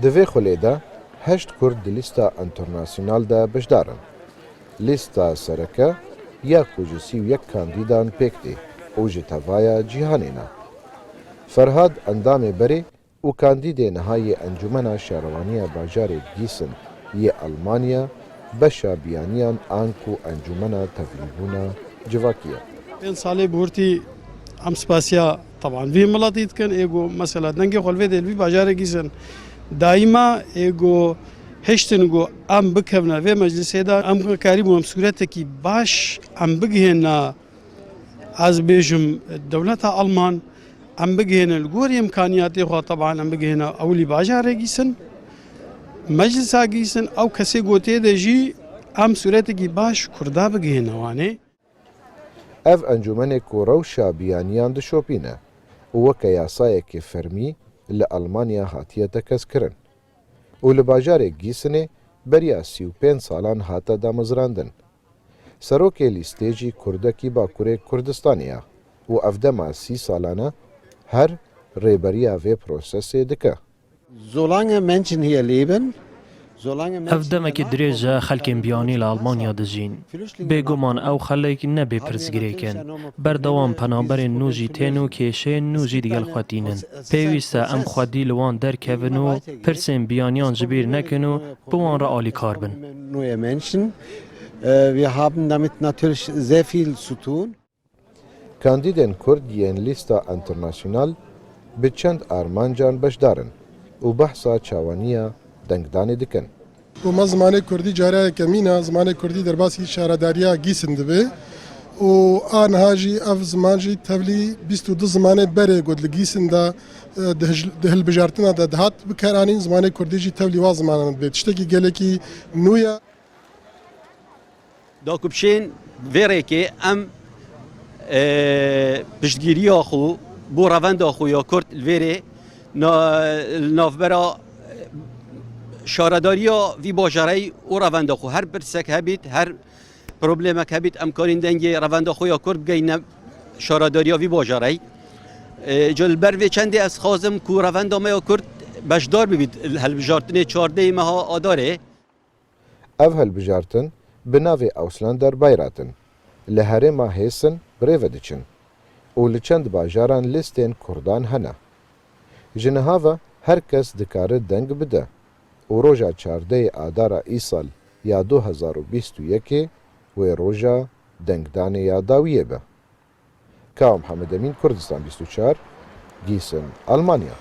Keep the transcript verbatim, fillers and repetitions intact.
Di vê xulê de heşt Kurd di lîsta enternasyonal de beşdar in. Lîsta sereke ya ku ji sî û yek kandîdan pêk tê û ji tevaya cîhanê ne. Ferhad endamê berê û kandîdê niha yê Encûmena Şarewaniya Bajarê Gîsin yê Elmanya, beşa biyaniyan an ku Encûmena Tevlîbûna Civakî ye. Pênc salê bi hurtî em spasiya teban vî miletî dikin, ê ku mesela dengê xwe li vê dê li vî bajarê Gîsin daîma ê ku hiştin ku em bikevine vê meclisê de, em karîbû em sûretekî baş em bigihêne, ez bêjim, dewleta Alman, em bigihêne li gorî imkaniyatê xwe, teban em bigihêne ewilî bajarê Gîsin, meclisa Gîsin, ew kesê ku tê de jî em sûretekî baş Kurda bigihêne wanê. Ev encûmenê ku rewşa biyaniyan dişopîne û weke yasayekê fermî li Elmanya hatiye tekez kirin û li bajarê Gîsinê beriya sî û pênc salan hate damezrandin. Serokê lîstê jî Kurdekî Bakurê Kurdistanê ye û ev dema sî salan e her rêberiya vê prosesê dike. Solange Menschen hier leben, solange Ev Menschen demekî hier dirêj e, Land xelkên biyanî li Almanya dijîn. Bêguman ew xelk ne bê pirsgirêk in. Berdewam penaberên nû jî tên û kêşeyên nû jî digel xwe tînin. Pêwîst e em xwedî li wan derkevin û pirsên biyaniyan ji bîr nekin û bi wan re alîkar bin. Neue Menschen. Äh, wir haben damit natürlich sehr viel zu tun. Kandîdên Kurd yên lîsta enternasyonal bi çend armancan beşdar in û behsa çawaniya dengdanê dikin. Ku me zimanê Kurdî cara yekemîn e, zimanê Kurdî derbasî şaredariya Gîsin dibe û a niha jî ev ziman jî tevlî bîst û du zimanê berê ku li Gîsin de, e, di hij-, di hilbijartina de dihat bikaranîn, zimanê Kurdî jî tevlî wa zimanan dibe. Tiştekî gelekî nû ye. Da ku bişên vê rêkê em, e, piştgiriya xwe bo revenda xwe ya Kurd li vê rê na-, li navbera, e, şaredariya vî bajarey û revenda xwe her pirsek hebît, her problemek hebît, em karîn dengê revenda xwe ya Kurd bigeyne şaredariya vî bajarey. E, ca li ber vê çendê ez xwazim ku revenda me ya Kurd beşdar bibît li hilbijartinê çardehê meha Adarê. Ev hilbijartin bi navê Ausländerbeirätin li herêma Hessen bi rê ve diçin û li çend bajaran lîstên Kurdan hene. Ji niha ve her kes dikare deng bide û roja çardehê Adara îsal ya du hezar û bîst û yekê wê roja dengdanê ya dawiyê be. Kawa Mihemed Emîn, Kurdistan bîst û çar, Gîsin, Almanya.